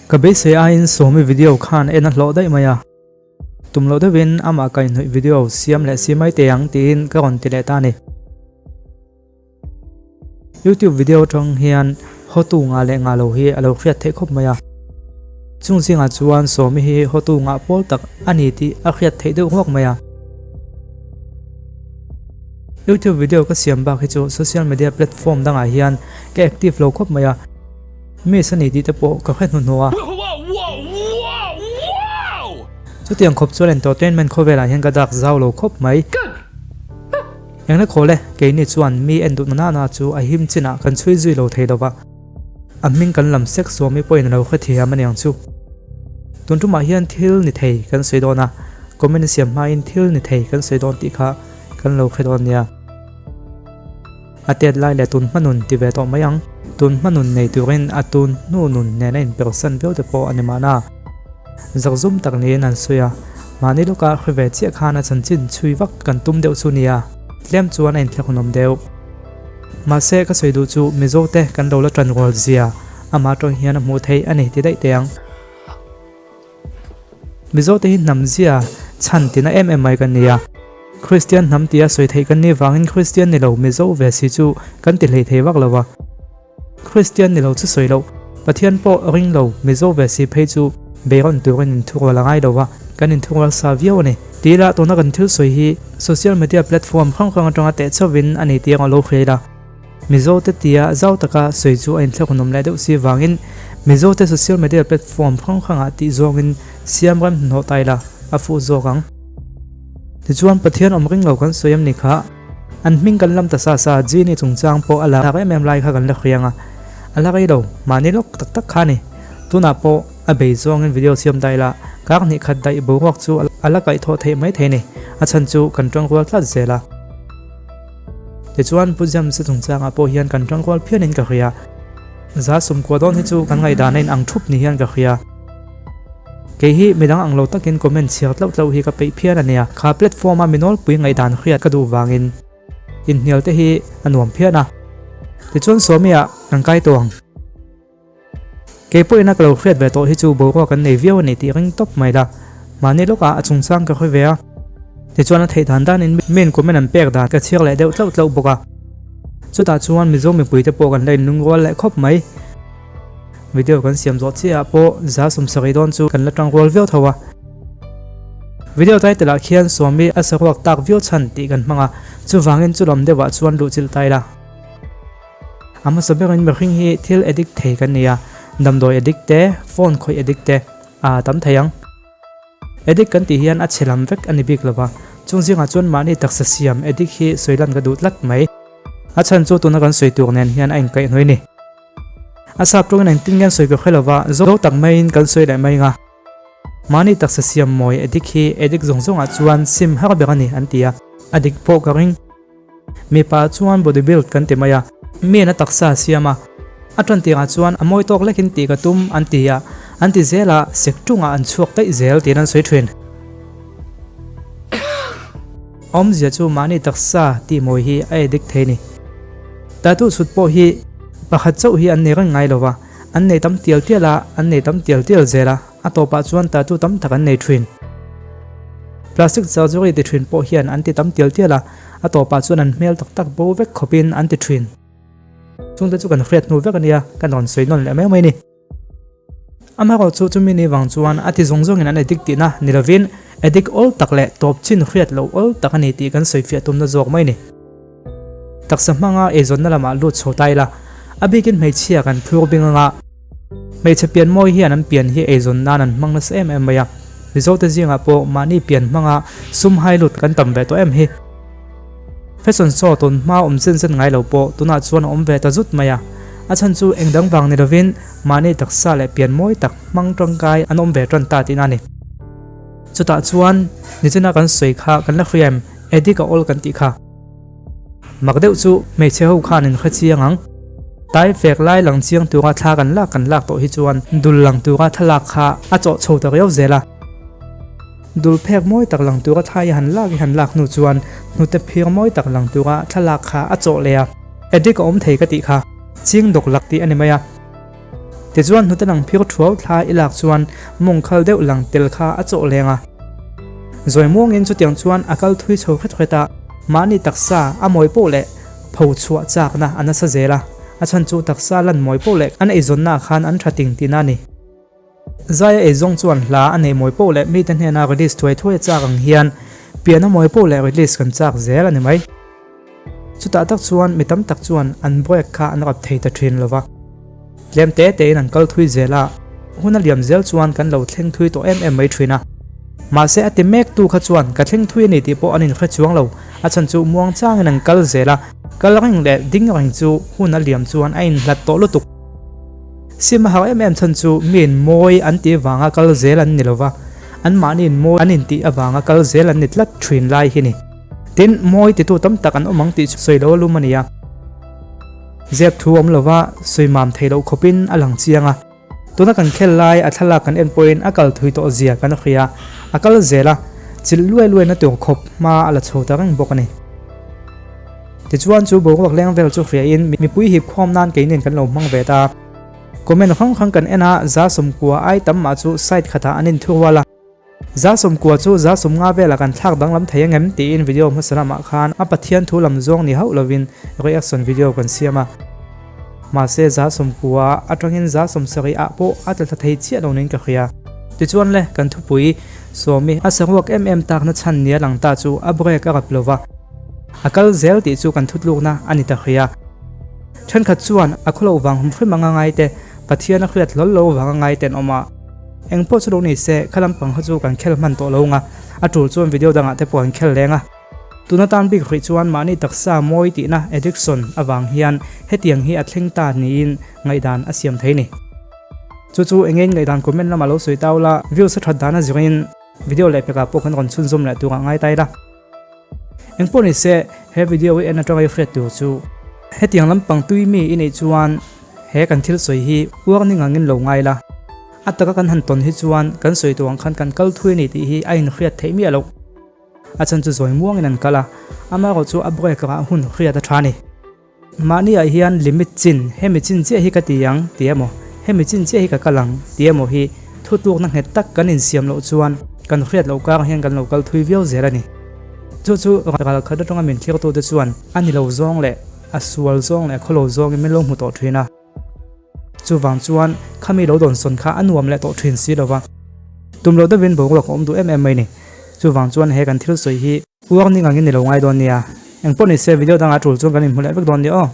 Ka beisei aiin Sawmi video khan en a hlawh daih mai a. Tum loh deuhin amah kaihhnawih video siam leh si mai teh ang tiin ka rawn ti leh ta a ni. YouTube video atang hian hotu ngah leh ngah lo hi a lo hriat theih khawp mai a. Chung zingah chuan Sawmi hi hotu ngah pawl tak a ni tih a hriat theih deuh huak mai a. YouTube video ka siam bak hi chu social media platform dangah hian ka active lo khawp mai a. Miss a ni tih te pawh ka hre hnuhnawh a. Chutiang khawp chuan entertainment khawvelah hian ka dak zau lo khawp mai. Engna khawl e, keini chuan mi en duhna nana chu a him chinah kan chhui zui lo thei lova. A hming kan lam sek suami pawhin a lo hre thiam a niang chu. Tun tumah hian thil ni thei kan sawi dawn a, comment siam hmain thil ni thei kan sawi dawn tih kha kan lo hre dawn nia. A tet lai leh tun hma nun ti ve tawh mai ang. Tun hma nun nei turin a tun hnu nun nen a inpersan viau te pawh a ni mahna. Zakzum tak niin an sawi a, mahni lawka hre ve chiah khan a chanchin chhui vak kan tum deuh chu nia, tlem chuan a inthlakawm deuh. Mahse ka sawi duh chu Mizo te kan lo la tan rual zia amah tawng hian a hmuh theih a ni ti daih teh ang. Mizo te hi hnam zia chhan tina em em mai kan ni a, Kristian hnam tia sawi theih kan nih vangin Kristian ni lo Mizo ve si chu kan ti hlei thei vak lo va. Kristian ni lo chu sawi loh, Pathian pawh ring lo Mizo ve si phei chu beirawn turin inthurual a ngai lo va, kan inthurual sa viau a ni. Ti ila tuna kan thil sawi hi social media platform hrang hrang atanga teh chauhin a ni tih ang a lo hria ila. Mizo te tia zau taka sawi chu a inthlakawm leh deuh si vangin Mizo te social media platform hrang hrangah tih zawngin siam rem hnahnawh ta ila a fuh zawk ang. Tichuan Pathian awm ring lo kan sawi em ni kha? An hming kan lam ta sa sa, Genie chungchang pawh a lak em em lai kha kan la hriang a, a la rei lo, mahni lawk tak tak kha a ni. Tunah pawh a bei zawngin video siam daih la, kar hnih khat daih boruak chu a la kaihthawh theih mai thei a ni, a chhan chu kan tangrual tlat zel a. Tichuan Pu James-a chungchangah pawh hian kan tangrual phianin ka hria. Za sumkua dawn hi chu kan ngaihdan a inang thup ni hian ka hria. Kei hi midang ang lo takin comment chhiar tlauh tlauh hi ka peih phian a nia. Kha platform a mi nawlpui ngaihdan hriat ka duh vangin inhnial te hi a nuam phian a. Tichuan Sawmi ah kan kai tawh ang. Kei pawhin a ka lo hriat ve tawh hi chu boruak kan nei viau a ni tih ring tawp mai la. Mahni lawkah a chungchang ka hre ve a. Tichuan a theih dan danin min comment an pek dan ka chhiar leh deuh tlauh tlauh bawk a. Chutah chuan Mizo mipuite pawh kan la inlungrual leh khawp mai. Video kan siam zawh chiah ah pawh za sawmsarih dawn chu kan la tang rual viau tho a. Video title ah khian Swami a saruak tak viau chhan tih kan hmang a, chuvangin chu lam deuh ah chuan luh chilh ta ila. A hmasa berin mihring hi thil addict thei kan ni a, damdawi addict te, phone khawih addict te a tam thei ang. Addict kan tih hian a chhe lam vek a ni bik lo va, chung zingah chuan mahni taksa siam addict hi sawi lan ka duh tlat mai. A chhan chu tuna kan sawi tur nen hian a inkaihhnawih a ni. A sap tawngin engtin nge an sawi ka hre lova, zo tak maiin kan sawi leh mai nga. Mahni taksa siam mawi a dik hi a dik zawng zawngah chuan sim har ber a ni an ti a, a dik pawh ka ring. Mipa chuan body build kan ti mai a, miin a taksa a siam a, a tan tirah chuan a mawi tawk lekin tih ka tum an ti a, an ti zel a, sek tungah an chhuak daih zel tiin an sawi thin. Awmzia chu mahni taksa tih mawi hi a edik thei ni. Tattoo chhut pawh hi pakhat chauh hi an nei reng ngai lo va, an nei tam tial tial a, an nei tam tial tial zel a, a tawpah chuan tattoo tam tak an nei thin. Plastic surgery ti thin pawh hian an ti tam tial tial a, a tawpah chuan an hmel tak tak bo vek khawpin an ti thin. Chungte chu kan hriat hnu vek a nia, kan rawn sawi nawn leh mai mai a ni. Amaherawh chu chumi ni vang chuan a ti zawng zawngin an addict tihna ni lovin addict awl tak leh tawp chin hriat loh awl tak a ni tih kan sawi fiah tumna zawk mai a ni. Taksa hmanga eizawnna lamah lut chho ta ila, a bikin hmeichhia kan phur bing anga hmeichhe pian mawi hian an pian hi eizawn nan an hmang nasa em em mai a, Mizote zingah pawh mahni pian hmanga sum hai lut kan tam ve tawh em hi. Fashion show tun hma awm zen zen ngai lo pawh tunah chuan a awm ve ta zut mai a, a chhan chu eng dang vang ni lovin mahni taksa leh pian mawi tak hmang tangkai an awm ve tan ta tihna a ni. Chutah chuan nichina kan sawi kha kan la hria em? Addict a awl kan tih kha. Mak deuh chu hmeichhe ho khan in hre chiang ang. Tai fek lai lang chiang tura thla kan lak kan lak tawh hi chuan dul lang tura thlalak kha a chawh chho ta riau zel a. Dul phek mawi tak lang tura thla i han lak i han lak hnu chuan hnute phir mawi tak lang tura thlalak kha a chawh leh a. Addict a awm thei ka tih kha. Ching dawk lak tih a ni mai a. Tichuan hnute lang phir thuau thla i lak chuan mawng khal deuh lang tel kha a chawh leng a. Zawi muangin chutiang chuan a kal thui chho hret hret a, mahni taksa a mawi poh leh pho chhuah chakna a nasa zel a, a chhan chu taksa lan mawi poh leh an eizawnna ah khan an tha ting tihna a ni. Zaia eizawng chuan hla a nei mawi poh leh mite hnena release thuai thuai a chak ang hian pian a mawi poh leh release kan chak zel a ni mai. Chutah tak chuan mi tam tak chuan an break kha an rap thei ta thin lo va. Tlem te tein an kal thui zel a, hun a liam zel chuan kan lo thleng thui tawh em em mai thin a. Mahse a ti mek tu kha chuan ka thleng thui a ni tih pawh an inhre chuang lo, a chhan chu muang changin an kal zel a, kal reng leh ding reng chu hun a liam chuan a inhlat tawh lutuk. Sim a har em em chhan chu miin mawi an tih vanga kal zel an ni lo va, anmahniin mawi an intih avanga kal zel an ni tlat thin lai hi ni. Tin, mawi titu tam tak an awm ang tih chu sawi lo a lum a ni a. Zep thu awm lova sawi mam thei loh khawpin a lang chiang a. Tuna kan khel lai a thlalak kan en pawhin a kal thui tawh zia kan hria. A kal zel a, chilh luai luai na tur khawp hma a la chho ta reng bawk a ni. Tichuan chu boruak leng vel chu hriain mipui hip khawm nan keinin kan lo hmang ve ta. Comment hrang hrang kan en a, 90% ai tam mah chu site khatah an inthurual a. 90% chu 50% velah kan thlak danglam thei angem tiin video hmasa lamah khan a Pathian thu lam zawng ni hauh lovin reaction video kan siam a. Mahse 90% atangin 70% ah pawh a tla thla thei chiah lo niin ka hria. Tichuan le, kan thupui Sawmi a saruak em em takna chhan nia lang ta chu a break a rap lova, a kal zel tih chu kan thutlukna a ni ta hria. Thenkhat chuan a khawloh vang hum hrim anga ngaite Pathian a hriat hlawl lo vanga ngai ten awm a, eng pawh chu lo ni se kha lampang kha chu kan khel hman tawh lo nga, a tul chuan video dangah te pawh kan khel leng a. Tuna tan bik hrih chuan mahni taksa mawi tihna addiction avang hian hetiang hi a thleng ta niin ngaihdan a siam thei ni. Chu chu engein ngaihdan comment lamah lo sawi tau la, views a that dan a zirin video leh pekah pawh kan rawn chhunzawm leh turah ngai ta ila. Eng pawh ni se he video hi en atanga i hriat tur chu hetiang lampang tui mi i neih chuan he kan thil sawi hi warning angin lo ngai la, a taka kan han tawn hi chuan kan sawi tur ang khan kan kal thui a ni tih hi a inhriat theih miah loh. A chhan chu zawi muangin an kal a, amaherawh chu a break rah hun hriat a tha a ni. Mahni ah hian limit chin, hemi chin chiah hi ka ti ang tih emaw, hemi chin chiah hi ka kal ang tih emaw hi thutlukna nghet tak kan insiam loh chuan kan hriat loh karah hian kan lo kal thui viau zel a ni. Chu chu ral khat atanga min thlirtute chuan a ni lo zawng leh a sual zawng leh a khawlo zawngin min lo hmu tawh thin a. Chuvang chuan khami lo dawnsawn kha a nuam leh tawh thin si lova, tum loh deuhin boruak a awm duh em em mai ni. Chuvang chuan he kan thil sawi hi warning angin ni lo ngai dawn nia. Engpawh ni se video dangah tul chuan kan inhmu leh vek dawn nia aw.